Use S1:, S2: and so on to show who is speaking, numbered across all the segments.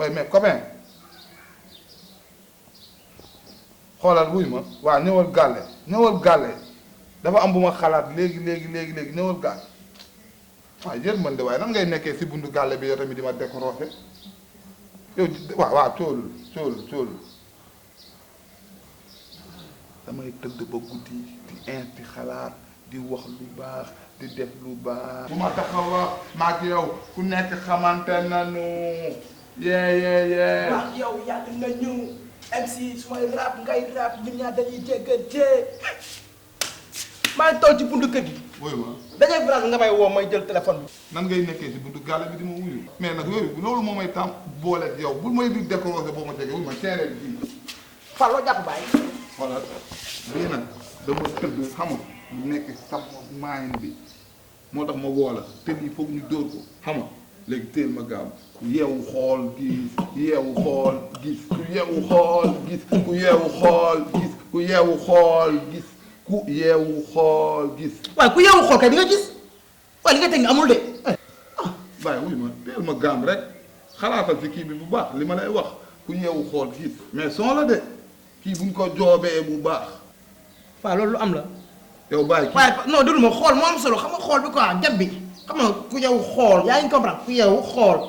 S1: way mais copain xoolal wuy ma waaw ñëwal gàlle dafa am bu ma xalaat léegi ñëwal gàlle waaw yërmande waaye nan ngay nekkee si buntu gàlle bi yow tamit di ma décroché yow waaw coolul damay tëdd ba guddi di inti xalaat di wax lu baax di def lu baax bu ma taxaw wax maag yow ku nekk xamante nanu yee
S2: maag yow yàgg nga ñëw MC su may rap ngay rap ñun ñaar dañuy jéggante maa ngi toll ci buntu kër gi
S1: wuyu ma
S2: dañuy France nga may woo may jël téléphone bi
S1: nan ngay nekkee si buntu gàlle bi di ma wuyu mais nag yooyu loolu moo may tam booleeg yow bul may di décroché boo ma jege wuyu ma teere bi
S2: Fallou jàpp bàyyi
S1: voilà bii nag dama tëdd xam nga nekk sama maayin bi moo tax ma woo la te lii foog ñu dóor ko xam nga léegi teel ma gaaw ku yeewu xool gis yeewu xool gis ku yeewu xool gis ku yeewu xool gis ku yeewu xool gis ku yeewu xool gis.
S2: waaye ku yeewu xool kay di nga gis waaye li nga teg ni amul de.
S1: waaye wuy ma teel ma gaam rek xalaatal ci kii bi bu baax li ma lay wax ku yeewu xool gis mais son la de kii buñ ko joobee bu baax.
S2: waaw loolu lu am la.
S1: yow bàyyi kii
S2: waaye non déglu ma xool moo am solo xam nga xool bi quoi jab bi xam nga ku yeewu xool yaa ngi comprendre ku yeewu xool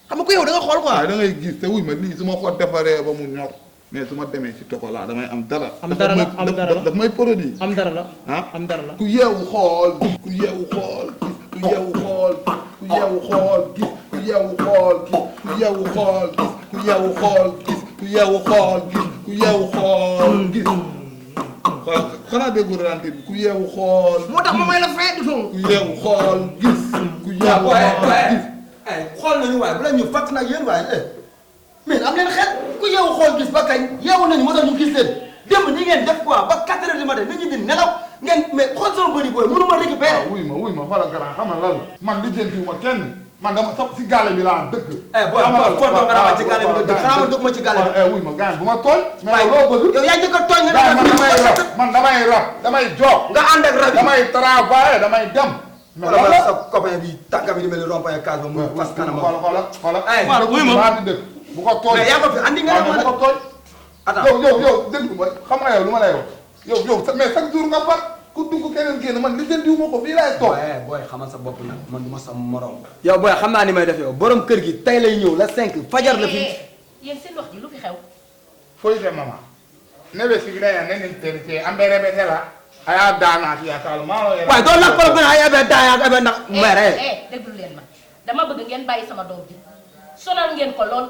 S2: xam nga ku yeewu da nga xool quoi.
S1: waaye da ngay gis te wuy ma lii su ma ko defaree ba mu ñor mais su ma demee si tokola damay am dara.
S2: am dara la am dara la
S1: daf may produit.
S2: am dara la
S1: ah
S2: am dara la.
S1: ku yeewu xool gis ku yeewu xool gis ku yeewu xool ku yeewu xool gis ku yeewu xool gis ku yeewu xool gis ku yeewu xool gis ku yeewu xool gis ku yeewu xool gis. xanaa déggu rente bi ku yeewu xool.
S2: moo tax ma may la fay du
S1: ku yeewu xool gis. ku yeewu xool gis.
S3: xool nañu waaye bu la ñu fàtt nag yéen waaye mais am leen xel ku yeewu xool gis ba kañ yeewu nañu moo tax ñu gis leen démb ni ngeen def quoi ba 4 heures du matin nit ñi di nelaw ngeen mais xool sama bëri booy mënu ma récupérer.
S1: wuy ma xoolal grand xam nga lan man lijjantiwu ma kenn man dama sax si gaale bi laa dëkk.
S3: booy kon doo nga dama ci gaale bi nga dëkk xanaa ma dëkk ma ci gaale bi.
S1: wuy ma gaañ bu ma tooñ. mais loo bëgg
S3: yow yaa njëkk a tooñ nga
S1: damay rap damay jox.
S3: nga ànd ak rab
S1: damay travailler damay dem.
S3: mais loolu sa copain bi tànka bi di mel ni rond-point case ba mu fas kanam.
S1: xoolal wuy ma bu ko tooñ.
S3: mais yaa ko fi andi nga
S1: bu ko tooñ. yow déglu ma xam nga yow lu ma lay wax yow mais chaque jour nga far ku dugg keneen génn man li jëndiwu ma ko fii laay toog.
S3: booy xamal sa bopp nag man du ma sa morom. yow booy xam naa ni may def yow borom kër gi tey lay ñëw la 5 fajar la fi.
S4: yéen seen wax ji lu fi xew.
S1: foyite mama nebe sigilaya nenin terite ambere bete la aya daanaati yaakaalu maa lo
S3: waaye doo lakk ko ay abe daa abe ndax mere.
S4: déglu leen ma dama bëgg ngeen bàyyi sama doom ji sonal ngeen ko lool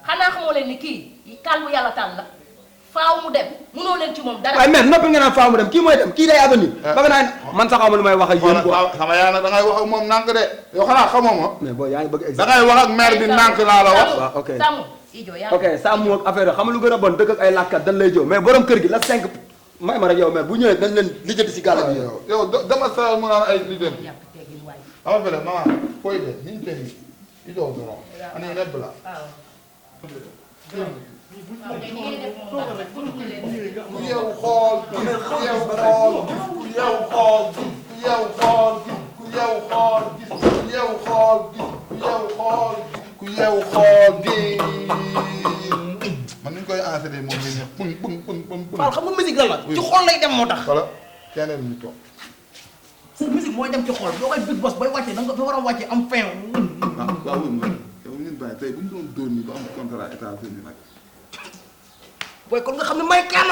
S4: xanaa xamoo leen ni kii kàllu yàlla tànn la faaw mu dem munoo leen ci moom dara.
S3: waaye mère noppi nga naan faaw mu dem kii mooy dem kii day avenir. ba naa man sax xamul lu may wax ak yéen quoi.
S1: sama yaay nag da ngay wax ak moom nànk de yow xanaa xamoo ma.
S3: mais booy yaa ngi bëgg
S1: da ngay wax ak mère bi nànk laa la wax.
S3: waaw ok
S4: Samu Ijo yaa
S3: ok Samu ak affaire xam lu gën a bon dëkk ak ay làkkat dañ lay jow mais borom kër gi la 5 may ma rek yow mais bu ñëwee dañ leen lijjanti si gàll bi.
S1: yow dama sa mu naan ay lijjanti.
S4: yàq teggin waay.
S1: ama fele mama foyite niñ teni ijo doro ani nebla ku yeewu xool gis ku yeewu xool gis ku yeewu xool gis ku yeewu xool gis ku yeewu xool gis ku yeewu xool gis ku yeewu xool gis ku yeewu xool gis man ni ñu koy enseigner moom la ñu pun pun pun pun pun.
S2: Fall xam nga musique lan la ci xol lay dem moo tax.
S1: voilà keneen ñu toog.
S2: sa musique mooy dem ci xol boo koy big boss bay wàccee da nga war a wàccee am fin.
S1: waaw yow ñun bàyyi tey bu ñu doon dóor nii ba am contrat États-Unis nag.
S2: booy kon nga xam ne may kenn.